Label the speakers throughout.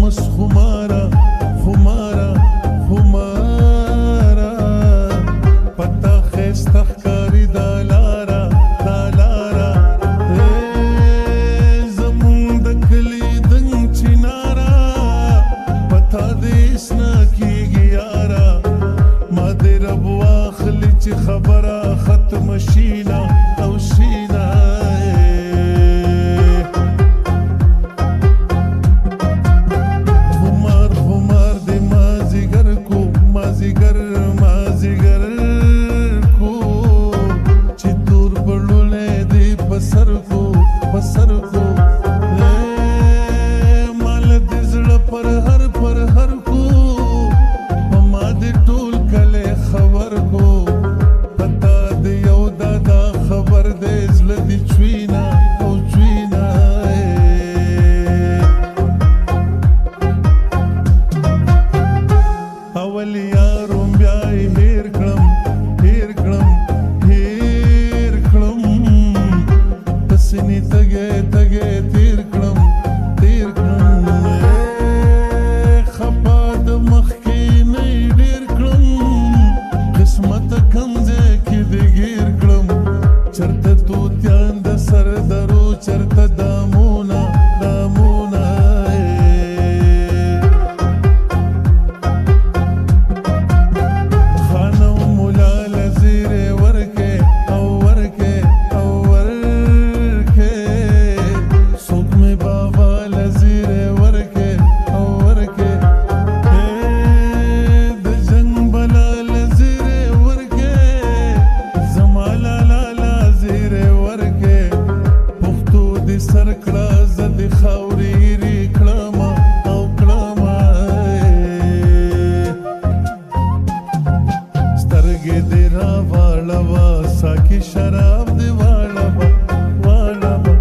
Speaker 1: مس خمارا خمارا خمارا پتا خسته ښکاري دا لاره دا لاره زمونږ د کلي دنګ چناره پتا دې هېڅ نه کېږي یاره ما دې رب واخلي چې خبره ختمه شينه او شينه. خمار خمار دې مازیګر کو مازیګر مازیګر کو چې تور پړولی دې په سر کو په سر کو مال دې زړه پر هر پر هر کو په ما دې ټول کلی خبر کو پتا دې یو دادا خبر دې زړه دې چوینه او چوینه. اول یارم بیا یې هېر کړم هېر کړم هېر کړم پسینې تږی تږی تېر کړم تېر کړم خپه د مخکې نه یې ډېر کړم قسمته کم ځای کې دې ګیر کړم چرته توتیان د سر درو چرته دامونه دامونه. خان او مولا له زیری ورکې او ورکې او ورکې څوک مې بابا له زیری ورکې او ورکې د جنګ بلا له زیری ورکې زما لالا له زیری ورکې پښتو دې سر کړه زه دې خاورې ایرې کړمه او کړمه. سترګې دې راواړوه ساقي شراب دې واړوه واړوه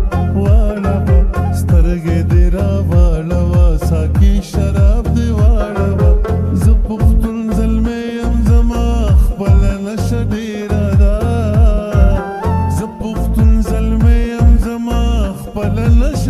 Speaker 1: واړوه سترګې دې راواړوه ساقي شراب دې واړوه زه پښتون زلمی یم زما خپله نشه ډېره ده زه پښتون زلمی یم زما خپله نشه